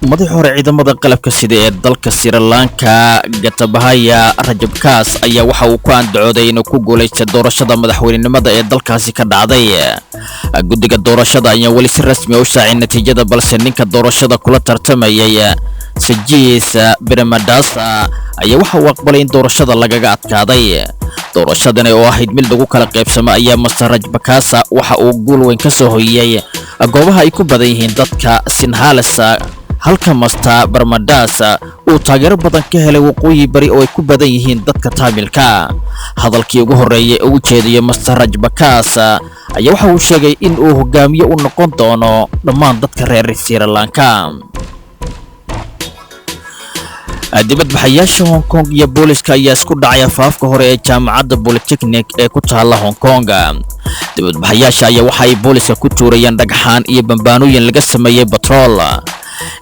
Madaxii hore ciidamada qalabka sida ee dalka Sri Lanka, Gotabaya Rajapaksa, ayaa waxa uu ku andacooday inuu ku guuleystay doorashada madaxweynenimada ee dalkaasi ka dhacday. Guddiga doorashada ayaa weli si rasmi ah u shaacin natiijada, balse ninka doorashada kula tartamayay, Sajith Premadasa, ayaa waxa uu aqbalay in doorashada lagaga adkaaday. Doorashadani oo ahayd mid lagu kala qaybsamo ayaa Mister Rajapaksa waxa uu guul weyn ka soo hoyiyey goobaha ay ku badan yihiin dadka Sinhalesa, halka Mister Premadasa uu taageero badan ka helay waqooyi bari oo ay ku badan yihiin dadka Taamilka. Hadalkii ugu horreeyay ee u jeediyey Mister Rajapaksa ayaa waxa uu sheegay in uu hogaamiye u noqon doono dhammaan dadka reer Sri Lanka. Dibadbaxayaasha Hong Kong iyo booliska ayaa isku dhacay afaafka hore ee Jaamacadda Polytechnic ee ku taalla Hong Kong. Dibadbaxayaasha ayaa waxa ay booliska ku tuurayeen dhagxaan iyo bambaanooyin laga sameeyey batrool.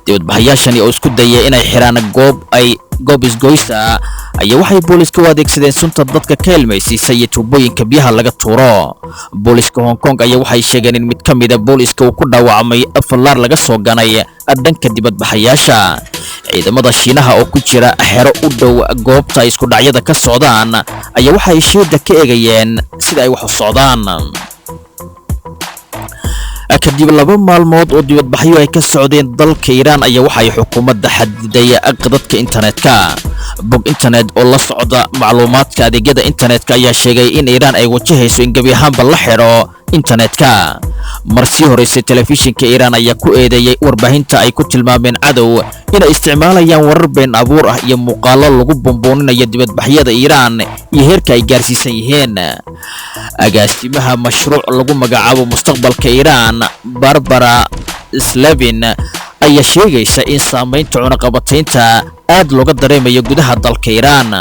Dibadbaxayaashani oo isku dayay inay xiraan goob ay goob isgoysa ayaa waxay booliska u adeegsadeen sunta dadka ka ilmaysiisa iyo tuubooyinka biyaha laga tuuro. Booliska Hong Kong ayaa waxay sheegeen in mid ka mida booliska uu ku dhaawacmay fallaar laga soo ganay dhanka dibadbaxayaasha. Ciidamada Shiinaha oo ku jira xero u dhow goobta ay isku dhacyada ka socdaan ayaa waxay sheeda ka eegayeen sida ay wax u socdaan. Kadib 2 maalmood oo dibadbaxyo ay ka socdeen dalka Iiraan ayaa waxay xukuumadda xadiday qadadka internetka. Bog internet oo la socda macluumaadka adeegyada internetka ayaa sheegay in Iiraan ay wajahayso in gebi ahaanba la xidho internetka. Mar sii horeysay, telefishinka Iiraan ayaa ku eedeeyey warbaahinta ay ku tilmaameen cadow inay isticmaalayaan warar been abuur ah iyo muuqaallo lagu bumbuuninayo dibadbaxyada Iiraan iyo heerka ay gaarsiisan yihiin. Agaasimaha mashruuc lagu magacaabo Mustaqbalka Iiraan, Barbara Slavin, ayaa sheegaysa in saamaynta cunaqabataynta aad looga dareemayo gudaha dalka Iiraan.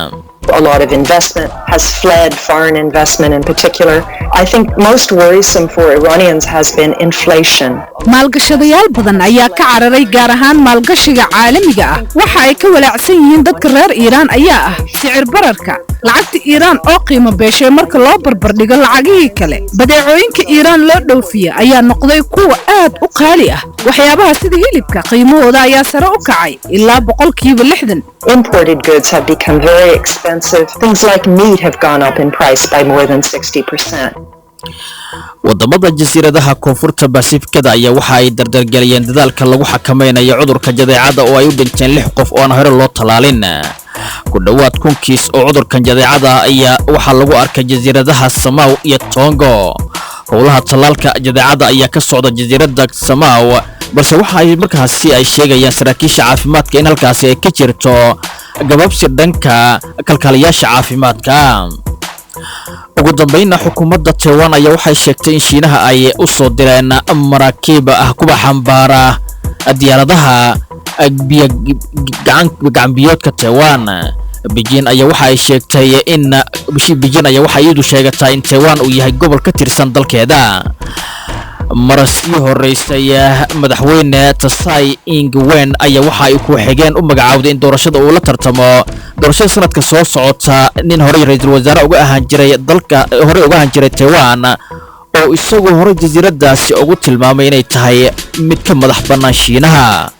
A lot of investment has fled, foreign investment in particular. I think most worrisome for Iranians has been inflation. Maalgashadayaal badan ayaa ka cararay, gaar ahaan maalgashiga caalamiga ah. Waxa ay ka walaacsan yihiin dadka reer Iiraan ayaa ah sicir bararka, lacagta Iiraan oo qiimo beeshay marka loo barbardhigo lacagihii kale. Badeecooyinka Iiraan loo dhoofiya ayaa noqday kuwa aad u qaali ah. Waxyaabaha sida hilibka qiimahooda ayaa sare u kacay ilaa 60%. Imported goods have become very expensive. Things like meat have gone up in price by more than 60%. Wadamada jasiiradaha Koonfurta Basifikada ayaa waxa ay dardargeliyeen dadaalka lagu xakameynayo cudurka jadeecada oo ay u dhinteen lix qof oo aan hore loo talaalin. Ku dhowaad 1000 kiis oo cudurkan jadeecada ayaa waxaa lagu arkay jasiiradaha Samaw iyo Tongo. Howlaha tallaalka jadeecada ayaa ka socda jasiiradda Samaw, balse waxa ay markaasi ay sheegayaan saraakiisha caafimaadka in halkaasi ay ka jirto gabaabsi dhanka kalkaaliyaasha caafimaadka. Ugu dambeynna, xukuumadda Taiwan ayaa waxay sheegtay in Shiinaha ay u soo direen maraakiib ah kuwa xambaara diyaaradaha gacanbiyoodka Taiwan. Beijing ayaa waxa ay sheegtay in Beijing ayaa waxa iyadu sheegataa in Taiwan uu yahay gobol ka tirsan dalkeeda. Mar sii horeysay, madaxweyne Tsai Ing-wen ayaa waxa ay ku xigeen u magacaawday in doorashada uu la tartamo doorashada sanadka soo socota nin horey ra-iisul wasaare uga ahaan jiray dalka, horey uga ahaan jiray Taiwan, oo isagu horey jasiiradaasi ugu tilmaamay inay tahay mid ka madax bannaan Shiinaha.